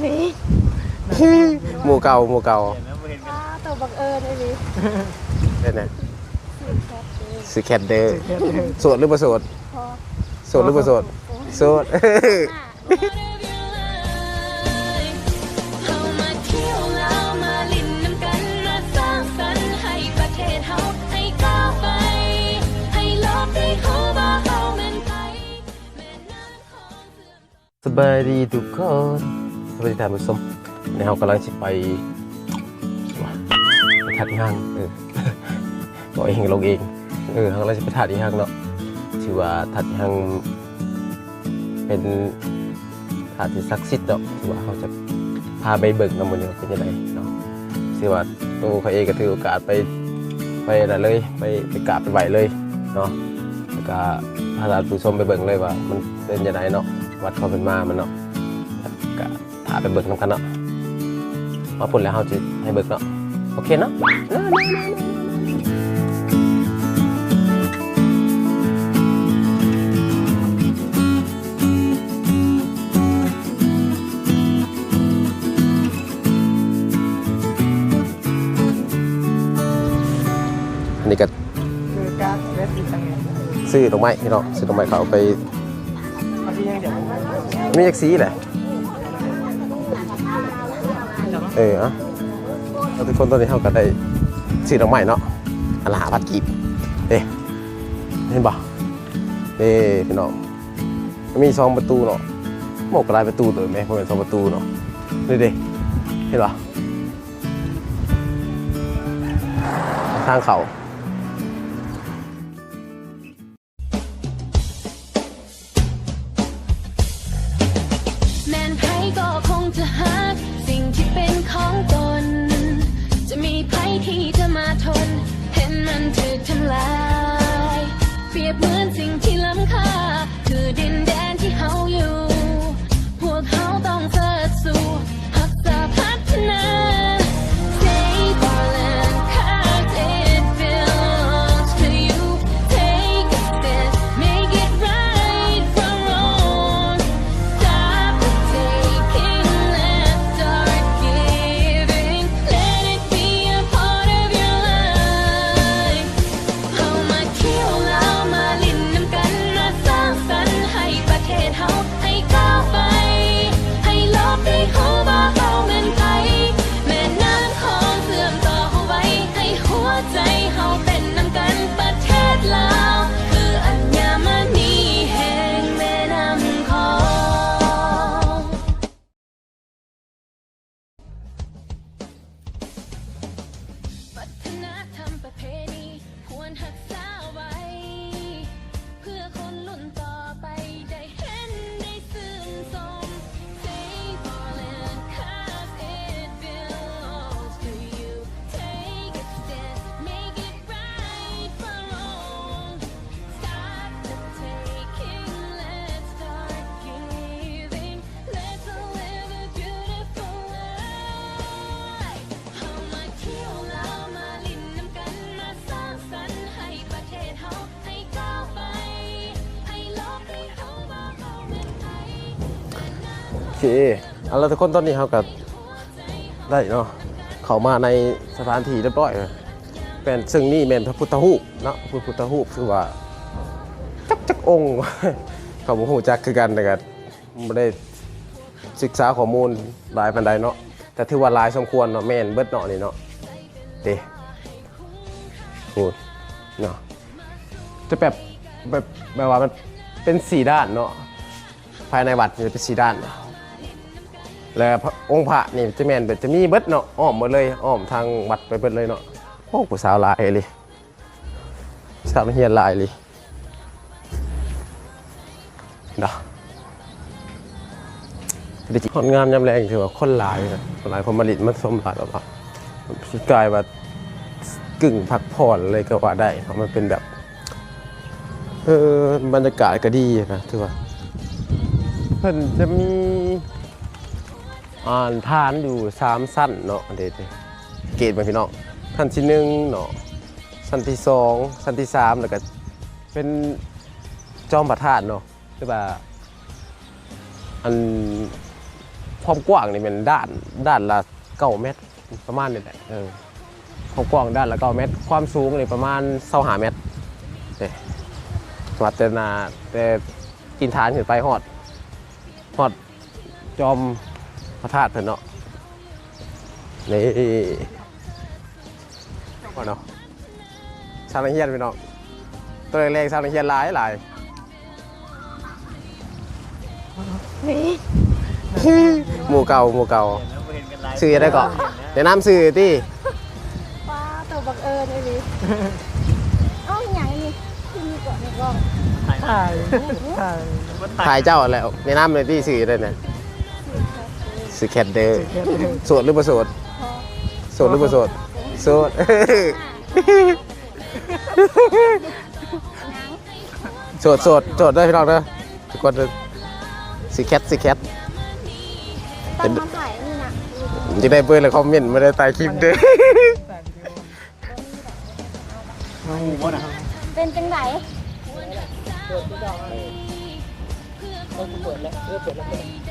ນີ້ ໝູ່ເກົ່າ ໝູ່ເກົ່າ. ອ້າ ໂຕບັງເອີນອີ່ຫຼີ. ເປັນຫຍັງ? ຊື່ແຄດເດີ. ໂສດຫຼືບໍ່ໂສດ? ໂສດຫຼືບໍ່ໂສດ? ໂສດ. ເຮົາມາທ່ຽວລາວ ມາຫຼິ້ນນຳກັນ ມາສ້າງສັນໃຫ້ປະເທດເຮົາ ໃຫ້ກ້າວໄປ ໃຫ້ໂລກໄດ້ຮູ້ວ່າເຮົາແມ່ນໃຜ ແມ່ນນາງຂອງເຊື່ອມຕໍ່. ສະບາຍດີທຸກຄົນ ສະບາຍດີທ່ານຜູ້ຊົມ. ນີ້ເຮົາກຳລັງຊິໄປ ໄປທາດອີ່ຫຍັງ ເອີ ເວົ້າເອງລົງເອງ. ເອີ ເຮົາກຳລັງຊິໄປທາດອີ່ຫຍັງເນາະ ຖືວ່າທາດອີ່ຫຍັງ ເປັນທາດທີ່ສັກສິດເນາະ ຖືວ່າເຮົາຈະພາໄປເບິ່ງນຳ ມື້ນີ້ວ່າເປັນຈັ່ງໃດເນາະ. ຖືວ່າໂຕຂ້ອຍເອງກໍຖືໂອກາດໄປ ໄປນັ້ນເລີຍ ໄປ ໄປກາບໄປໄຫວ້ເລີຍເນາະ ແລ້ວກໍພາທ່ານຜູ້ຊົມໄປເບິ່ງເລີຍວ່າມັນເປັນຈັ່ງໃດເນາະ ປະຫວັດຄວາມເປັນມາມັນເນາະ ກໍ ພາໄປເບິ່ງນຳກັນເນາະ. ມາພຸ້ນແລ້ວເຮົາຊິໃຫ້ເບິ່ງເນາະ. ໂອເຄເນາະ. ອັນນີ້ກໍຊື້ດອກໄມ້ພີ່ນ້ອງ ຊື້ດອກໄມ້ເຂົາໄປ ມີຈັກສີແຫຼະ. ເອີ ເອົາ ທຸກຄົນ ຕອນນີ້ເຮົາກໍໄດ້ຊື້ດອກໄມ້ເນາະ ອັນລະຫ້າພັນກີບເດ້ ເຫັນບໍ່ເດ້ພີ່ນ້ອງ. ມີສອງປະຕູເນາະ ໂອ້ ກໍຫຼາຍປະຕູເຕີບແມ ບໍ່ແມ່ນສອງປະຕູເນາະ ນີ້ເດ້ ເຫັນບໍ່ ທາງເຂົ້າ. ແມ່ນໃຜກໍຄົງຈະຮັກສິ່ງທີ່ເປັນຂອງຕົນ ຈະມີໃຜທີ່ຈະມາທົນ ເຫັນມັນຖືກທຳລາຍ ປຽບເໝືອນສິ່ງທີ່ລ້ຳຄ່າ ຄືດິນແດນທີ່ເຮົາຢູ່ ພວກເຮົາຕ້ອງເຊີດຊູ່ ຮັກສາພັດທະນາ Save our land 'cause it belongs to you. Take a stand, make it right from wrong. Stop the taking, let's start giving. Let it be a part of your life. ເຮົາມາທ່ຽວລາວ ມາຫຼິ້ນນຳກັນ ມາສ້າງສັນໃຫ້ປະເທດເຮົາ ໃຫ້ກ້າວໄປ ໃຫ້ໂລກໄດ້ຮູ້ວ່າເຮົາແມ່ນໃຜ ແມ່ນ້ຳຂອງເຊື່ອມຕໍ່ເຮົາໄວ້ ໃຫ້ຫົວໃຈເຮົາເປັນນຳກັນ ປະເທດລາວ ຄືອັນຍາມະນີແຫ່ງແມ່ນ້ຳຂອງ. ວັດທະນະທຳປະເພນີ ຄວນຮັກສາໄວ້ ເພື່ອຄົນລຸ້ນຕໍ່ໄປໄດ້ເຫັນໄດ້ຊື່ນຊົມ. Save our land, 'cause it belongs to you. Take a stand, make it right from wrong. Stop the taking, let's start giving. Let's live a beautiful life. ເຮົາມາທ່ຽວລາວ ມາຫຼິ້ນນຳກັນ ມາສ້າງສັນໃຫ້ປະເທດເຮົາ ໃຫ້ກ້າວໄປ ໃຫ້ໂລກໄດ້ຮູ້ວ່າເຮົາແມ່ນໃຜ. ໂອເຄ ເອົາລະທຸກຄົນ ຕອນນີ້ເຮົາກໍໄດ້ເນາະ ເຂົ້າມາໃນສະຖານທີ່ຮຽບຮ້ອຍ ແມ່ນ ເຊິ່ງນີ້ແມ່ນພະພຸດທະຮູບເນາະ ພະພຸດທະຮູບ ຄືວ່າຈັກ ຈັກອົງ ເຂົາບໍ່ຮູ້ຈັກຄືກັນ ແຕ່ກໍ ບໍ່ໄດ້ສຶກສາຂໍ້ມູນຫຼາຍປານໃດເນາະ ແຕ່ຖືວ່າຫຼາຍສົມຄວນເນາະ ແມ່ນເບິດເນາະ ນີ້ເນາະ ເດ້ ໂອ້ ເນາະ ຈະແບບ ແບບ ແບບວ່າມັນເປັນສີ່ດ້ານເນາະ ພາຍໃນວັດຈະເປັນສີ່ດ້ານ ແລະ ອົງພະນີ້ຈະແມ່ນແບບ ຈະມີເບິດເນາະ ອ້ອມເບິດເລີຍ ອ້ອມທາງວັດໄປເບິດເລີຍເນາະ. ໂອ້ ຜູ້ສາວຫຼາຍອີ່ຫຼີ. ສາວມາຮຽນຫຼາຍອີ່ຫຼີເນາະ ຮອດງາມຍາມແລງ ຖືວ່າຄົນຫຼາຍນະ ຄົນຫຼາຍ ຄົນມາຫຼິ້ນມາຊົມຫຼາຍ ແບບວ່າ ຄືກາຍວ່າກຶ່ງພັກຜ່ອນເລີຍກໍວ່າໄດ້ເນາະ ມັນເປັນແບບ ເອີ ບັນຍາກາດກໍດີນະ ຖືວ່າ ເພິ່ນຈະມີ ອ່າ ຖານຢູ່ສາມຊັ້ນເນາະ ເດ້ ເກດມາພີ່ນ້ອງ ຊັ້ນທີໜຶ່ງເນາະ ຊັ້ນທີສອງ ຊັ້ນທີສາມ ແລ້ວກະເປັນຈອມພະທາດເນາະ ຄືວ່າ ອັນ ຄວາມກວ້າງນີ້ແມ່ນດ້ານ ດ້ານລະເກົ້າແມັດ ປະມານນີ້ແຫຼະ ເອີ ຄວາມກວ້າງດ້ານລະເກົ້າແມັດ ຄວາມສູງນີ້ປະມານຊາວຫ້າແມັດເດ້ ວັດແຕ່ໜ້າ ແຕ່ຕີນຖານຂຶ້ນໄປຮອດ ຮອດຈອມພະທາດເພິ່ນເນາະ ນີ້ ເນາະ ຊາວນັກຮຽນພີ່ນ້ອງ ຕອນແລງໆຊາວນັກຮຽນຫຼາຍໆ ໝູ່ເກົ່າ ໝູ່ເກົ່າ ຊື່ຈັ່ງໃດເກາະ ແນະນຳຊື່ຕິ ປາໂຕບັງເອີນອີ່ຫຼີ ເອົ້າ ອີຫຍັງນີ້ ຄືມີເກາະນັກຮ້ອງ ຖ່າຍ ຖ່າຍ ຖ່າຍເຈົ້າແລ້ວ ແນະນຳແດ່ຕິ ຊື່ຈັ່ງໃດນະ ຊື່ແຄດເດີ ຊື່ແຄດເດີ ໂສດຫຼືບໍ່ໂສດ ໂສດຫຼືບໍ່ໂສດ ໂສດ ໂສດ ໂສດ ໂສດເດີພີ່ນ້ອງເດີ ທຸກຄົນເດີ ຊິແຄດ ຊິແຄດ ຕ້ອງມາຖ່າຍອັນນີ້ນະ ຢາກໄດ້ເບີແລ້ວຄອມເມັນມາໃນໃຕ້ຄລິບເດີ ເປັນຈັ່ງໃດ? ເອີ ເປີດແລ້ວ ເອີ ເປີດແລ້ວ.